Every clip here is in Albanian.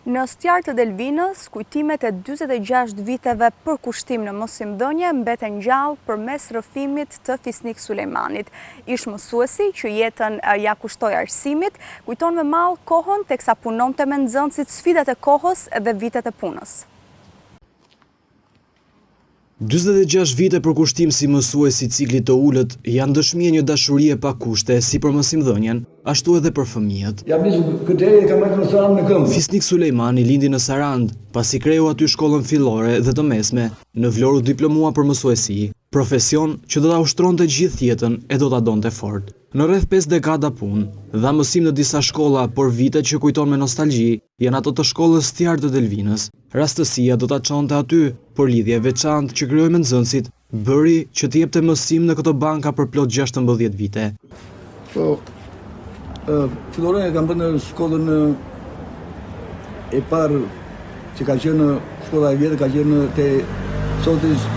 Në Stjar të Delvinës, kujtimet e 46 viteve përkushtim në mësimdhënie mbeten gjallë përmes rrëfimit të Fisnik Sulejmanit. Ish mësuesi që jetën ia kushtoi arsimit, kujton me mall kohën teksa punonte me nxënësit sfidat e kohës dhe vitet e punës. 46 vite përkushtim si mësues i ciklit të ulët janë dëshmi e një dashurie pa kushte si për mësimdhënien, ashtu edhe për fëmijët. Jam nisur këtej e kam ardhur në Sarandë në këmbë. Fisnik Sulejmani lindi në Sarandë, pasi kreu aty shkollën fillore dhe të mesme, në Vlorë u diplomua për mësuesi, profesion që do ta ushtronte gjithë jetën e do ta donte fort. Në rreth 5 dekada punë, dha mësim në disa shkolla, por vitet që kujton me nostalgji janë ato të shkollës Stjar të Delvinës. Rastësia do ta çonte aty, por lidhja e veçantë që krijoi me nxënësit bëri që të jepte mësim në këto banka për plot 16 vite. Po, filloren e kam bërë në shkollën e parë që ka qenë shkolla e vjetër, ka qenë te sot është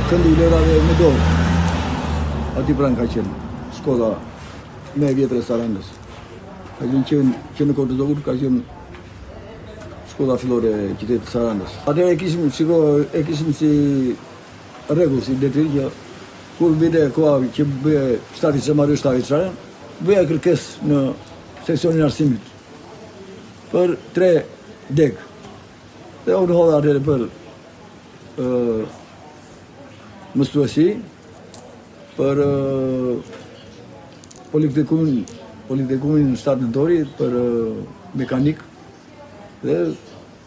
këndi i lojërave me dorë. Aty pranë ka qenë shkolla më e vjetër e Sarandës. Ka qenë që, që në kohë të Zogut, ka qenë shkolla fillore e qytetit të Sarandës. Atëherë e kishim, shiko, e kishim si rregull, si detyrë që kur vinte koha që bëje shtatë vjeçar, marrë 7 vjeçaren, bëja kërkesë në seksionin e arsimit për tre degë. Dhe unë hodha atëherë për mësuesi, për Politehnikumin, Politehnikumin 7 Nëntori, për mekanik dhe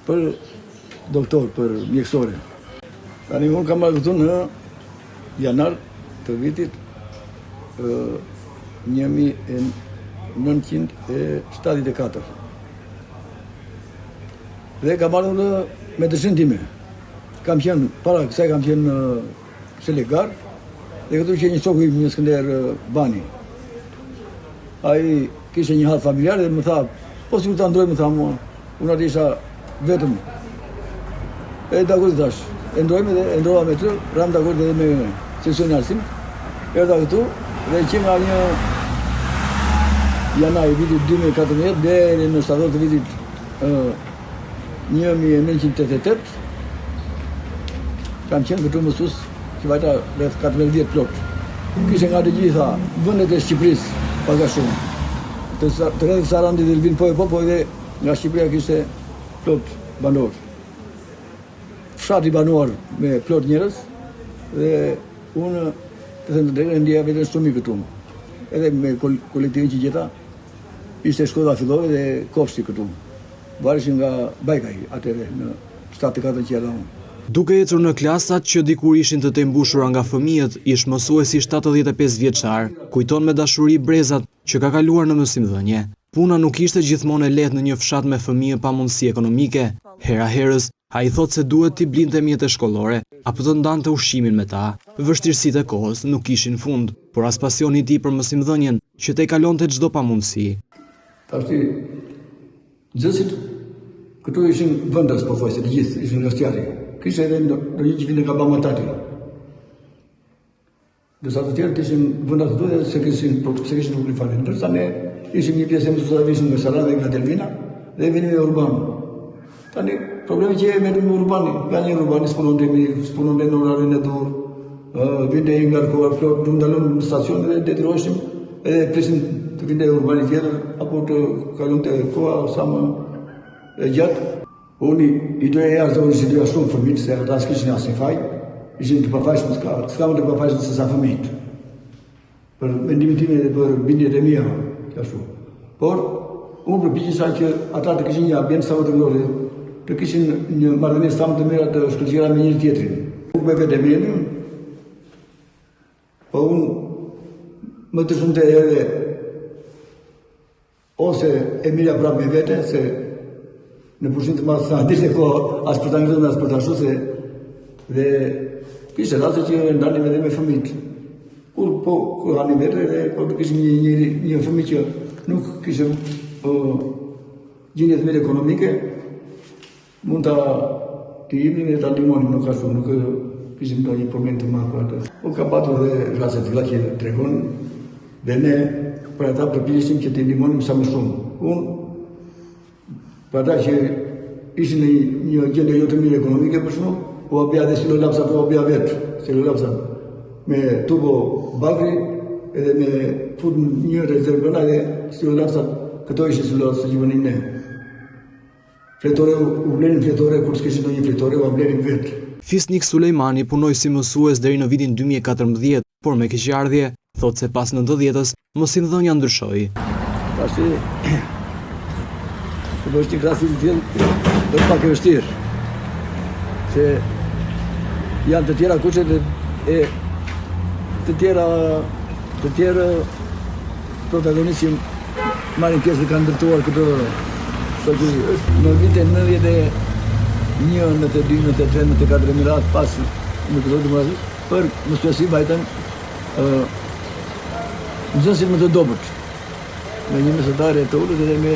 për doktor, për mjekësore. Tani unë kam ardhur këtu në janar të vitit 1974. Dhe kam ardhur me dëshirën time. Kam qenë, para kësaj kam qenë në Selegar, dhe këtu qe një shoku im, një Skënder Bani. Ai kishte një hall familjar dhe më tha, po sikur ta ndërroj më tha mua, unë atë isha vetëm. E dakord thash, e ndërrojmë dhe e ndërrova me të, ramë dakord edhe me seksionin e arsimit. Erdha këtu dhe që nga një janar i vitit 2014 deri në shtator të vitit 1988 kam qenë këtu mësues që vajta rreth 14 vjet plot. Kishte nga të gjitha vendet e Shqipërisë, pak a shumë. Të, të rrethit Sarandë Delvinë po e po, po edhe nga Shqipëria kishte plot banorë. Fshat i banuar me plot njerëz dhe unë të them të drejtën e ndjeja veten shumë mirë këtu. Edhe me kolektivin që gjeta, Ishte shkolla fillore dhe kopshti këtu. Vareshin nga Bajkaj atëherë në 74 që erdha unë. Duke ecur në klasat që dikur ishin të tejmbushura nga fëmijët, ish mësuesi 75 vjeçar, kujton me dashuri brezat që ka kaluar në mësimdhënie. Puna nuk ishte gjithmonë e lehtë në një fshat me fëmijë pa mundësi ekonomike. Hera herës, ai thotë se duhet t'i blinte mjete shkollore apo të ndante ushqimin me ta. Vështirësitë e kohës nuk kishin fund, por as pasioni i tij për mësimdhënien që tejkalonte çdo pamundësi. Tashti, nxënësit këtu ishin vendas pothuajse të gjithë, ishin nga Stjari. Kishte edhe ndonjë që vinte nga Bamatati. Ndërsa të tjerët ishin vendas këtu dhe s'e kishin, s'e kishin problem fare. Ndërsa ne ishim një pjesë e mësuesve ishim nga Saranda dhe nga Delvina dhe vinim me urban. Tani, problemi që e me me urbani, nga një urbani s'punonte mirë, s'punonte në orarin e duhur, vinte i ngarkuar plot, nuk ndalon në stacion dhe detyroheshim edhe prisnim të vinte urbani tjetër, apo të kalonte koha sa më e gjatë. Unë i doja jashtëzakonisht i doja shumë fëmijët, se ata s'kishin asnjë faj, ishin të pafajshëm, s'ka, s'ka më të pafajshëm se sa fëmijët. Për mendimin tim dhe për bindjet e mia, ashtu. Por unë përpiqesha që ata të kishin një ambient sa më të ngrohtë, të kishin një marrëdhënie sa më të mira të shkëlqyera me njëri tjetrin. Nuk me vete merrnin, po unë më të shumtë edhe Ose e merrja prapë me vete, se në pushim të madh s'na dilte koha as për ta ngrënë as për ta ashtu se dhe kishte raste që e ndanim edhe me fëmijët. Kur po kur hanim vetë edhe po të kishim një një një fëmijë që nuk kishte po gjendje të mirë ekonomike, Mund ta t'i jepnim dhe ta ndihmonim, nuk ashtu, nuk kishim ndonjë problem të madh për atë. Po ka patur dhe raste të tilla që tregon dhe ne për ata përpiqeshim që t'i ndihmonim sa më shumë. Unë për ata që ishin në një gjendje jo të mirë ekonomike për shembull, ua blija dhe stilolapsat ua blija vetë, stilolapsat me tubo bakri edhe me fut një rezervë brenda dhe stilolapsat, këto ishin stilolapsat që bënim ne. Fletore u blenim fletore kur s'kishin ndonjë fletore ua blenim vetë. Fisnik Sulejmani punoi si mësues deri në vitin 2014, por me keqardhje, thotë se pas nëntëdhjetës, mësimdhënia ndryshoi. Tashi, të bësh një krahasim të tillë, është pak e vështirë, se janë të tjera kushtet e të tjera të tjerë Protagonistë që marrin pjesë dhe kanë ndërtuar këtë shoqëri. Është në vitet 91, 92, 93, 94 me radhë pas në këtë demokraci, për mësuesi vajtën nxënësit më të dobët, me një mesatare të ulët dhe me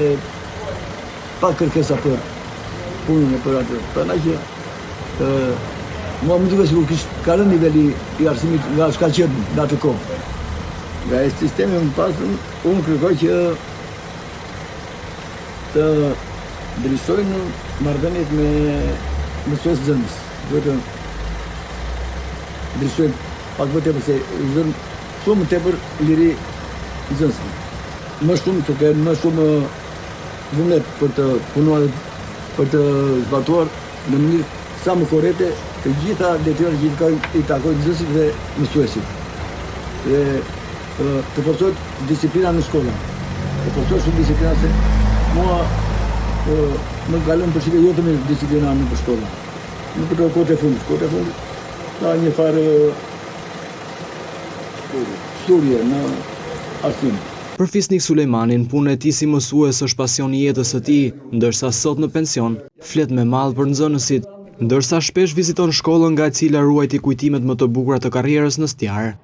pak kërkesa për punën e për atë. Prandaj që ë mua më duket sikur kish ka rënë niveli i arsimit nga ç'ka qenë në atë kohë. Nga e sistemi më pas unë kërkoj që të ndryshojnë marrëdhëniet me mësues nxënës. Duhet të ndryshojnë pak më tepër se i dhënë shumë më tepër liri nxënësve. Më shumë të kenë më shumë vullnet për të punuar për të zbatuar në mënyrë sa më korrekte të gjitha detyrat që i takojnë nxënësit dhe mësuesit. Dhe të forcohet disiplina në shkolla. Të forcohet shumë disiplina se mua më ka lënë përshtypje jo të mirë disiplina nëpër shkolla. Në këto kohët e fundit, kohët e fundit ka një farë shthurje në arsim. Për Fisnik Sulejmanin, puna e tij si mësues është pasioni i jetës së tij, ndërsa sot në pension, flet me mall për nxënësit, ndërsa shpesh viziton shkollën nga e cila ruajti kujtimet më të bukura të karrierës në Stjar.